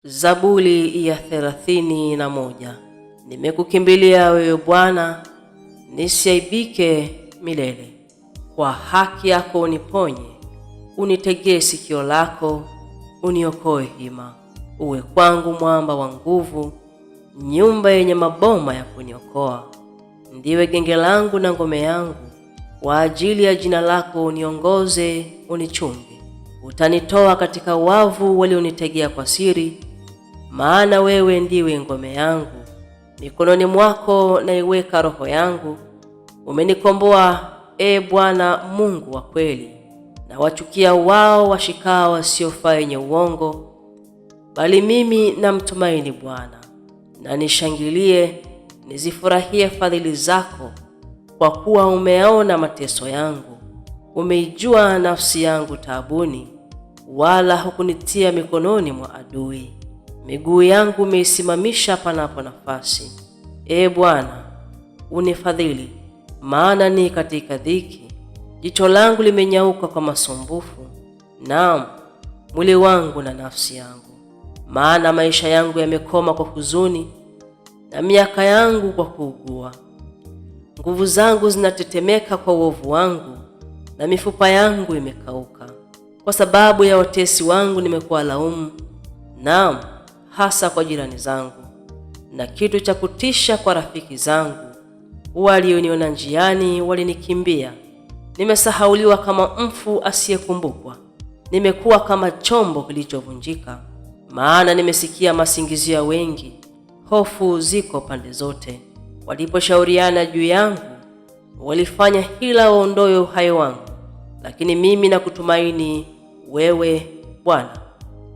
Zaburi ya 31. Nimekukimbilia wewe Bwana, nisiaibike milele. Kwa haki yako uniponye, unitegee sikio lako, uniokoe hima. Uwe kwangu mwamba wa nguvu, nyumba yenye maboma ya kuniokoa. Ndiwe genge langu na ngome yangu, kwa ajili ya jina lako uniongoze, unichunge. Utanitoa katika wavu walionitegea kwa siri, maana wewe ndiwe ngome yangu. Mikononi mwako naiweka roho yangu. Umenikomboa, e Bwana Mungu wa kweli. Na wachukia wao washikao wasiofaa yenye uongo, bali mimi namtumaini Bwana. Na nishangilie nizifurahie fadhili zako, kwa kuwa umeona mateso yangu, umeijua nafsi yangu taabuni, wala hukunitia mikononi mwa adui. Miguu yangu umeisimamisha panapo nafasi. Ee Bwana, unifadhili, maana ni katika dhiki. Jicho langu limenyauka kwa masumbufu, naam, mwili wangu na nafsi yangu. Maana maisha yangu yamekoma kwa huzuni, na miaka yangu kwa kuugua. Nguvu zangu zinatetemeka kwa uovu wangu, na mifupa yangu imekauka. Kwa sababu ya watesi wangu nimekuwa laumu, naam, hasa kwa jirani zangu, na kitu cha kutisha kwa rafiki zangu. Walioniona njiani walinikimbia. Nimesahauliwa kama mfu asiyekumbukwa, nimekuwa kama chombo kilichovunjika. Maana nimesikia masingizio ya wengi, hofu ziko pande zote. Waliposhauriana juu yangu, walifanya hila waondoe uhai wangu, lakini mimi nakutumaini wewe Bwana.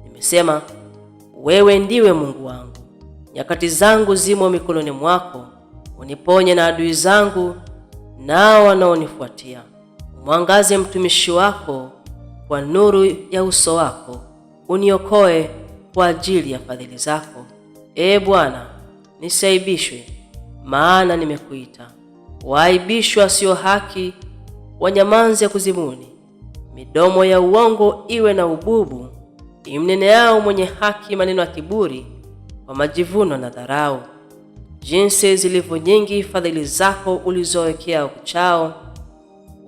Nimesema, wewe ndiwe Mungu wangu, nyakati zangu zimo mikononi mwako. Uniponye na adui zangu nao wanaonifuatia. Umwangaze mtumishi wako kwa nuru ya uso wako, uniokoe kwa ajili ya fadhili zako. Ee Bwana, nisiaibishwe, maana nimekuita. Waaibishwe wasio haki, wanyamanze kuzimuni. Midomo ya uongo iwe na ububu, imneneao mwenye haki maneno ya kiburi, kwa majivuno na dharau. Jinsi zilivyo nyingi fadhili zako ulizowekea ukuchao,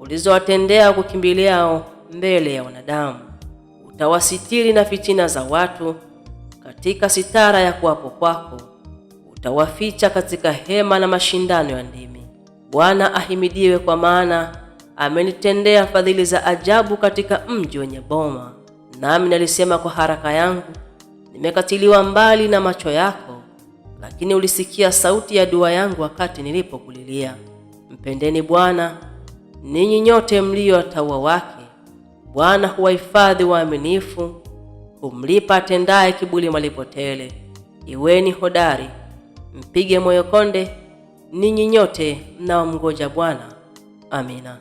ulizowatendea kukimbiliao mbele ya wanadamu. Utawasitiri na fitina za watu katika sitara ya kuwapo kwako, utawaficha katika hema na mashindano ya ndimi. Bwana ahimidiwe, kwa maana amenitendea fadhili za ajabu katika mji wenye boma. Nami nalisema kwa haraka yangu, nimekatiliwa mbali na macho yako, lakini ulisikia sauti ya dua yangu wakati nilipokulilia. Mpendeni Bwana ninyi nyote mlio watauwa wake. Bwana huwahifadhi waaminifu, humlipa atendaye kiburi malipo tele. Iweni hodari, mpige moyo konde, ninyi nyote mnaomngoja Bwana. Amina.